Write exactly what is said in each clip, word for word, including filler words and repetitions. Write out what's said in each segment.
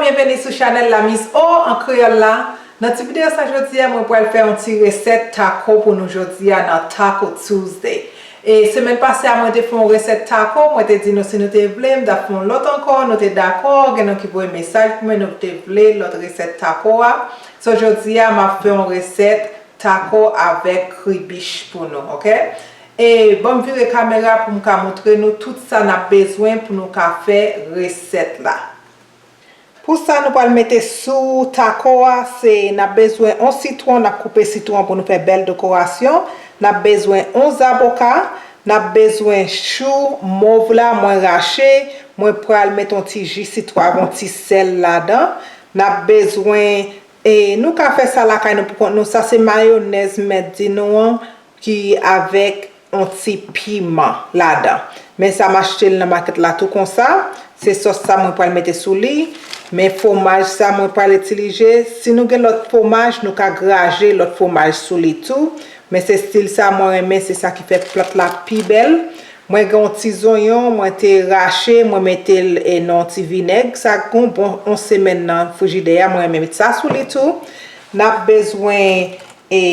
Byenveni sou chanèl la Miss O an kreyòl la. Nan ti videyo sa jodi a, mwen pral fè yon ti resèt tako pou nou jodi a nan Taco Tuesday. E semèn pase a, mwen te fè yon resèt tako, mwen te di nou si nou te vle, m t ap fè yon lòt ankò, nou te dakò, gen nou ki voye mesaj pou mwen, nou te vle lòt resèt tako a. So jodi a, m ap fè yon resèt tako avèk kribich pou nou, oke? E ban m vire kamera pou m ka montre nou tout sa n ap bezwen pou nou ka fè resèt la. Pou sa nou pral mete sou tako a, se n ap bezwen yon sitwon, n ap koupe sitwon pou nou fè bèl dekorasyon. N ap bezwen yon zaboka, n ap bezwen chou mov la, mwen rache, mwen pral met yon ti ji sitwon avè yon ti sèl ladan. N ap bezwen, e nou ka fè sa lakay nou pou kont nou, sa se mayonèz m mèt di nou an ki avèk yon ti piman ladan. Men sa m achte l nan makèt la tou konsa. Se sòs sa mwen pral mete sou li. Men fwomaj sa mwen pral itilize. Si nou gen lòt fwomaj, nou ka graje lòt fwomaj sou li tou. Men se stil sa mwen renmen, se sa ki fè plat la pi bèl. Mwen gen yon ti zonyon, mwen te rache, mwen mete l e nan yon ti vinèg. Sa gon bon yon semèn nan frijidè a, mwen renmen met sa sou li tou. N ap bezwen e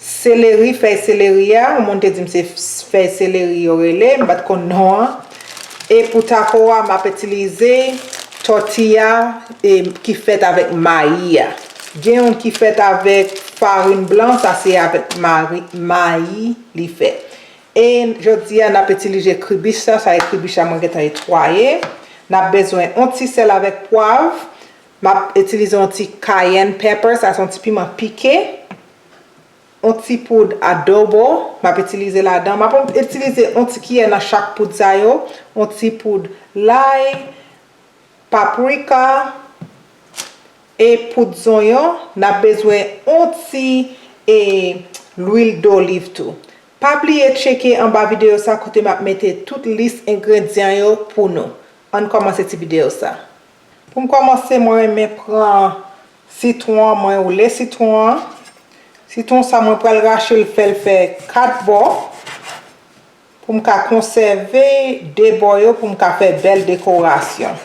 seleri, fèy seleri a, yon moun te di m se fèy seleri yo rele, m pa t konn non an. E pou tako a, m ap itilize tòtiya e ki fèt avèk mayi a. Gen youn ki fèt avèk farin blan, sa se avèk mari- mayi li fèt. E jodi a, n ap itilize kribich sa, sa e kribich la mwen gentan netwaye. N ap bezwen yon ti sèl avèk pwav. M ap itilize yon ti cayenne pepper, sa se yon ti piman pike. Yon ti poud adobo, m ap itilize ladan. M ap itilize yon ti kiyè nan chak poud sa yo. Yon ti poud lay, paprika, e poud zonyon. N ap bezwen yon ti, e, lwil doliv tou. Pa bliye tcheke anba videyo sa kote m ap mete tout lis engredyan yo pou nou. Ann kòmanse ti videyo sa. Pou m kòmanse, mwen renmen pran sitwon an, mwen woule sitwon an. Sitwon sa, mwen pral rache l, fè l fè kat bò. Pou m ka konsève de bò yo, pou m ka fè bèl dekorasyon.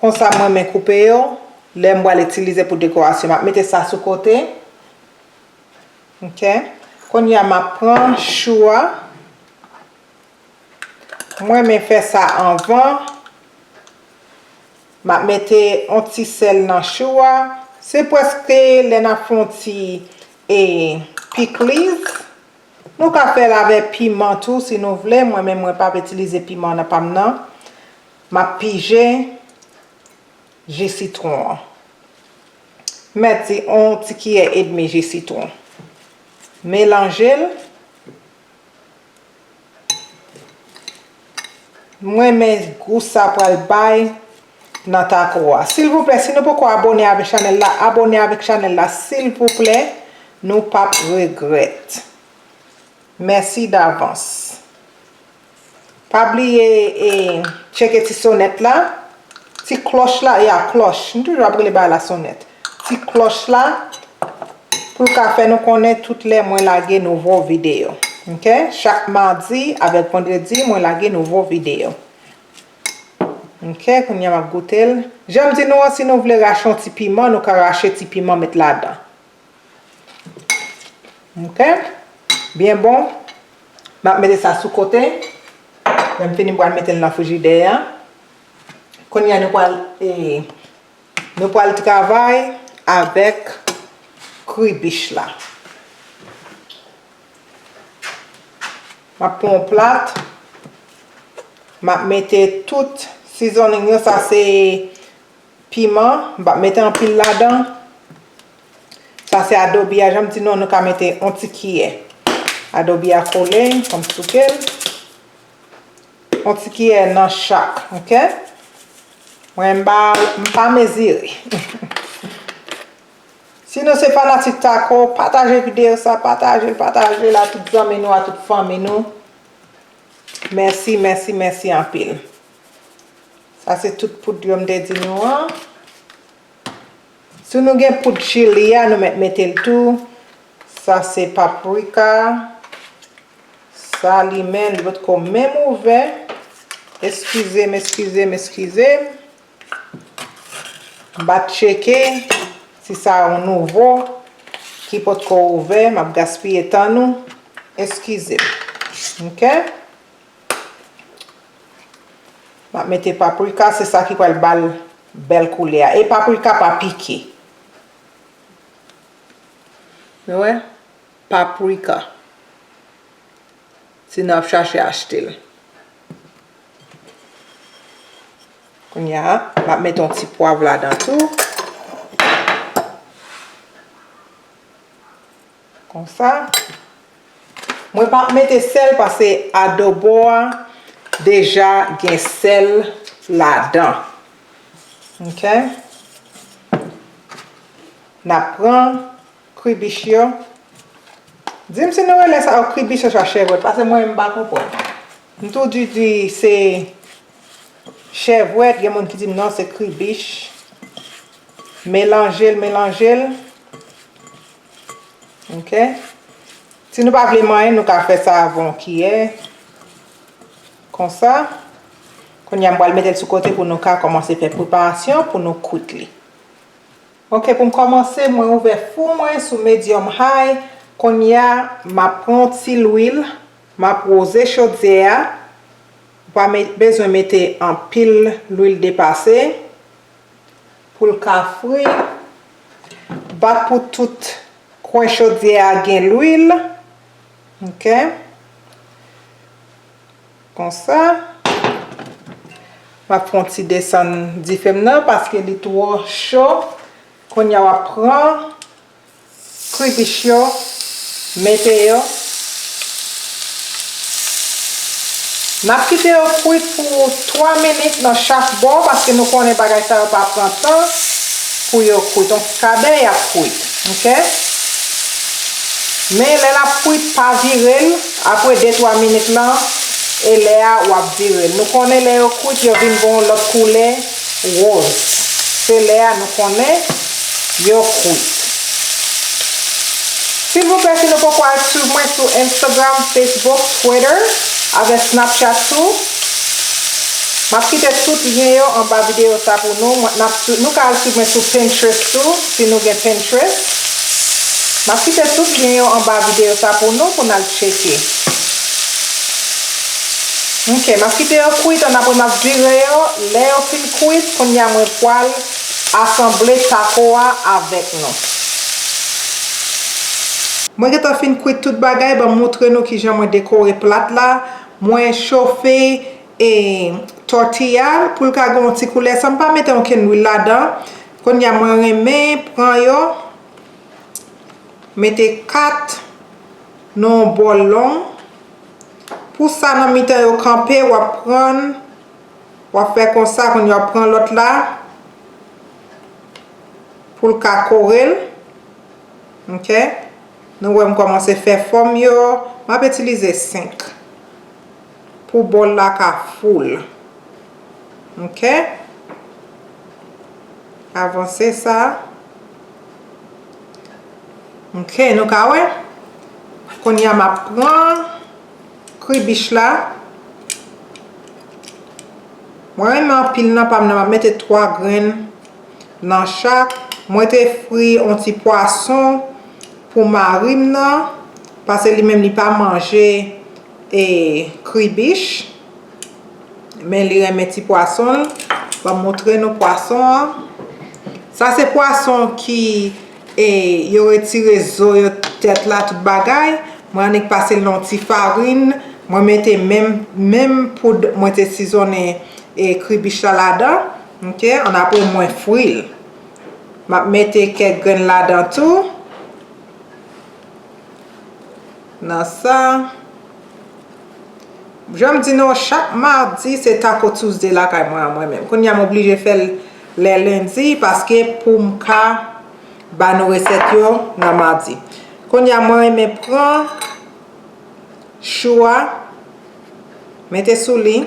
Konsa, mwen renmen koupe yo. Lè m pral itilize pou dekorasyon, m ap mete sa sou kote. Oke. Kounye a, m ap pran chou a. Mwen renmen fè sa anvan. M ap mete yon ti sèl nan chou a. Se prèske lè n ap fè yon ti, e, pikliz. Nou ka fè l avè piman tou si nou vle. Mwen menm, mwen p ap itilize piman nan pa m nan. M ap pije ji sitwon an. Mèt di yon ti kiyè edmi ji sitwon. Melanje l. Mwen renmen gou sa pral bay nan tako a. Silvouplè, si nou poko abone avèk chanèl la, abone avèk chanèl la, silvouplè. Nou p ap regrèt. Mèsi davans. Pa bliye, e, tcheke ti sonèt la. Ti klòch la, ya, klòch. M toujou ap rele bagay la sonèt. Ti klòch la, pou l ka fè nou konnen tout lè mwen lage nouvo videyo. Oke? Chak madi avèk vandredi, mwen lage nouvo videyo. Oke, kounye a m ap goute l. Jan m di nou an, si nou vle rache yon ti piman, nou ka rache ti piman met ladan. Oke? Byen bon. M ap mete sa sou kote. Lè m fini, m pral mete l nan frijidè a. Kounye a, nou pral, e, nou pral travay avèk kribich la. M ap pran yon plat. M ap mete tout seasoning yo. Sa se piman. M p ap mete anpil ladan. Sa se adobi a. Jan m di nou, nou ka mete yon ti kiyè. Adobi a kole, fò m souke l. Yon ti kiyè nan chak, oke? Mwen, m pa, m pa mezire. Si nou se fanatik tako, pataje videyo sa, pataje l, pataje l a tout zanmi nou, a tout fanmi nou. Mèsi, mèsi, mèsi anpil. Sa se tout poud yo m te di nou an. Si nou gen poud chili a, nou mèt mete l tou. Sa se paprika. Sa li menm, li potko menm ouvè. Eskize m, eskize m, eskize m. M pa t tcheke si sa yon nouvo ki potko ouvè, m ap gaspiye tan nou. Eskize m. Ok? M ap mete paprika, se sa ki pral ba l bèl koulè a. E paprika pa pike. Nou wè? Paprika. Si nou ap chache achte l. Kounye a, m ap mete yon ti pwav ladan tou. Konsa. Mwen p ap mete sèl paske adobo a deja gen sèl ladan. Ok? N ap pran kribich yo. Di m si nou rele sa yo kribich oswa chèvwèt, paske mwen menm m pa konprann. M toujou di se chèvwèt, gen moun ki di m non, se kribich. Melanje l, melanje l. Ok? Si nou pa vle manyen, nou ka fè sa avè yon kiyè. Konsa. Kounye a, m pral mete l sou kote pou nou ka kòmanse fè preparasyon pou nou kwit li. Ok, pou m kòmanse, mwen ouvè fou mwen sou medium high. Kounye a, m ap pran yon ti lwil, m ap woze chodyè a. Ou pa me- bezwen mete anpil lwil depase pou l ka fri. Bat pou tout kwen chodyè a gen lwil. Ok. Konsa. M ap fè yon ti desann dife m nan paske li twò cho. Kounye a w ap pran kribich yo, mete yo. N ap kite yo kwit pou twa minit nan chak bò, paske nou konnen bagay sa yo pa pran tan pou yo kwit. Yon kadè y ap kwit, ok? Men lè l ap kwit, pa vire l. Apre de twa minit lan, e lè a w ap vire l. Nou konnen lè yo kwit, yo vin gen yon lòt koulè woz. Se lè a nou konnen yo kwit. Silvouplè, si nou poko al swiv mwen sou Instagram, Facebook, Twitter, avèk Snapchat tou, m ap kite tout lyen yo anba videyo sa pou nou. Mwen, n ap swi- nou ka al swiv mwen sou Pinterest tou, si nou gen Pinterest. M ap kite tout lyen yo anba videyo sa pou nou, pou n al tcheke. Ok, m ap kite yo kwit, annapre m ap vire yo. Lè yo fin kwit, kounye a mwen pral asanble tako a avèk nou. Mwen gentan fin kwit tout bagay, ban m moutre nou kijan mwen dekore plat la. Mwen chofe e, tòtiya pou l ka gen yon ti koulè san m pa mete okenn lwil ladan. Kounye a mwen renmen pran yo, mete kat nan yon bòl long. Pou sa nan mitan yo kanpe, w ap pran, w ap fè konsa, kounye a w ap pran lòt la pou l ka kore l. Ok? Nou wè m kòmanse fè fòm yo. M ap itilize senk pou bòl la ka full. Ok? Avanse sa. Ok, nou ka wè. Kounye a m ap pran kribich la. Mwen renmen anpil nan pa m nan, m ap mete twa grenn nan chak. Mwen te fri yon ti pwason pou mari m nan, paske li menm li pa manje e, kribich. Men li renmen ti pwason l. Ban m montre nou pwason an. Sa se pwason ki, e, yo retire zo yo, tèt la, tout bagay. Mwen annik pase l nan yon ti farin. Mwen mete menm, menm poud mwen te sizonnen, e, kribich la ladan. Ok, annapre mwen fri l. M ap mete kèk grenn ladan tou. Nan sa. Jan m di nou, chak madi, se Taco Tuesday lakay mwen an, mwen menm. Kounye a, m oblije fè l lè lendi, paske pou m ka ba nou resèt yo nan madi. Kounye a, mwen renmen pran chou a, mete sou li.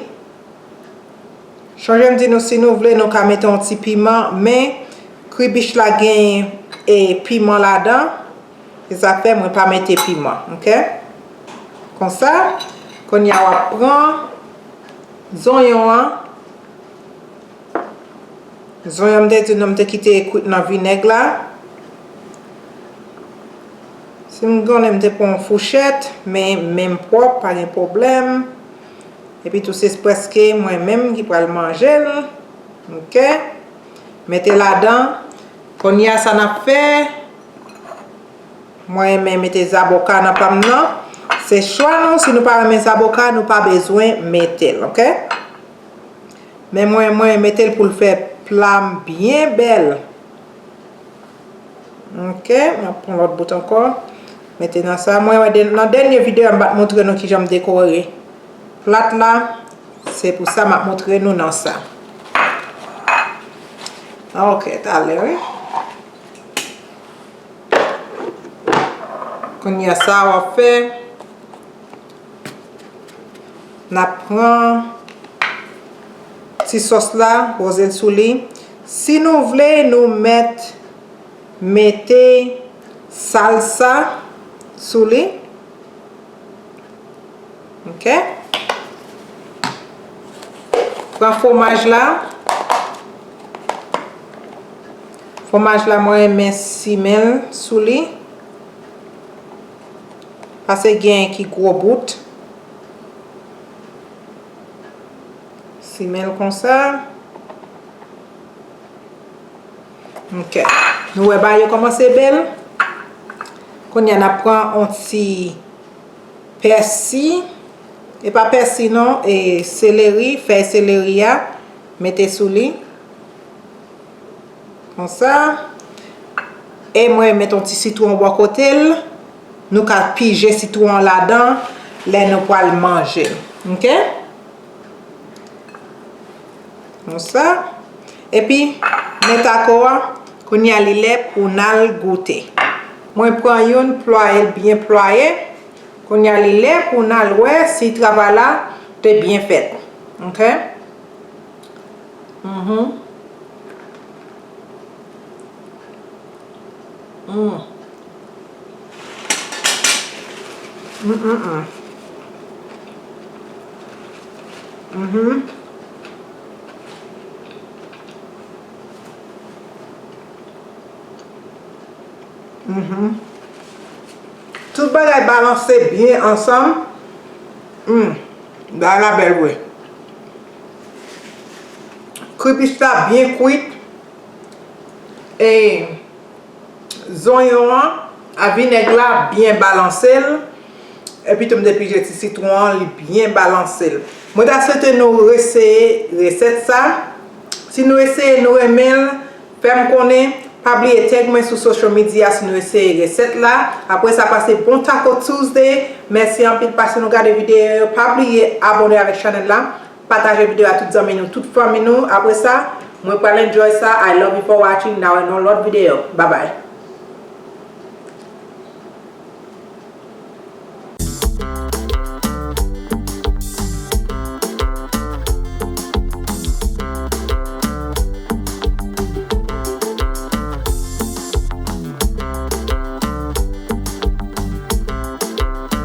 Chonje m di nou, si nou vle, nou ka mete yon ti piman, men kribich la gen, e, piman ladan. Se sa k fè mwen pa mete piman, ok? Konsa, kounye a w ap pran zonyon an, Zonyon m te di nou m te kite kwit nan vinèg la. Si m konnen m te pran yon fouchèt, men men m pwòp, pa gen pwoblèm. Epi tou se prèske mwen menm ki pral manje l. Oke. Mete ladan. Kounye a sa n ap fè. Mwen renmen mete zaboka nan pa m nan. Se chwa nou, si nou pa renmen zaboka, nou pa bezwen mete l, oke? Men mwen, mwen mete l pou l fè pla m byen bèl. Oke, m ap pran lòt bout ankò. Mete nan sa. Mwen wè dè- nan dènye videyo a, m pa t montre nou kijan m dekore plat la. Se pou sa m ap montre nou nan sa. Oke, talè, wi. Kounye a sa w ap fè, n ap pran ti sòs la, poze l sou li. Si nou vle, nou mèt mete salsa sou li. Oke. Pran fwomaj la. Fwomaj la, mwen renmen simen l sou li. Paske gen ki gwo bout. Simen l konsa. Oke. Nou wè bagay yo kòmanse bèl. Kounye a, n ap pran yon ti pèsi. E pa pèsi non, e seleri, fèy seleri a, mete sou li. Konsa. E mwen met yon ti sitwon bò kote l. Nou ka pije sitwon an ladan lè nou pral manje l. Oke? Konsa. Epi, men tako a, kounye a li lè pou n al goute. Mwen pran youn, plwaye l byen plwaye. Kounye a li lè pou n al wè si travay la te byen fèt. Oke? Mhm. Mm. Mm, mm, mm. Mhm. Mhm. Tout bagay balanse byen ansanm. Hmm. Bagay la bèl vre. Kripich la byen kwit. E zonyon an, a vinèg la byen balanse l. Epi tou m te pije ti sitwon an, li byen balanse l. Mwen ta swete nou reseye resèt sa. Si nou eseye, nou renmen l, fè m konnen. Pa bliye tag mwen sou social media si nou eseye resèt la. Apre sa, pase bon Taco Tuesday. Mèsi anpil paske nou gade videyo yo. Pa bliye abòne avèk chanèl la. Pataje videyo a tout zanmi nou, tout fanmi nou. Apre sa, mwen pral enjoy sa. I love you for watching. N a wè nan lòt videyo. Bye bye.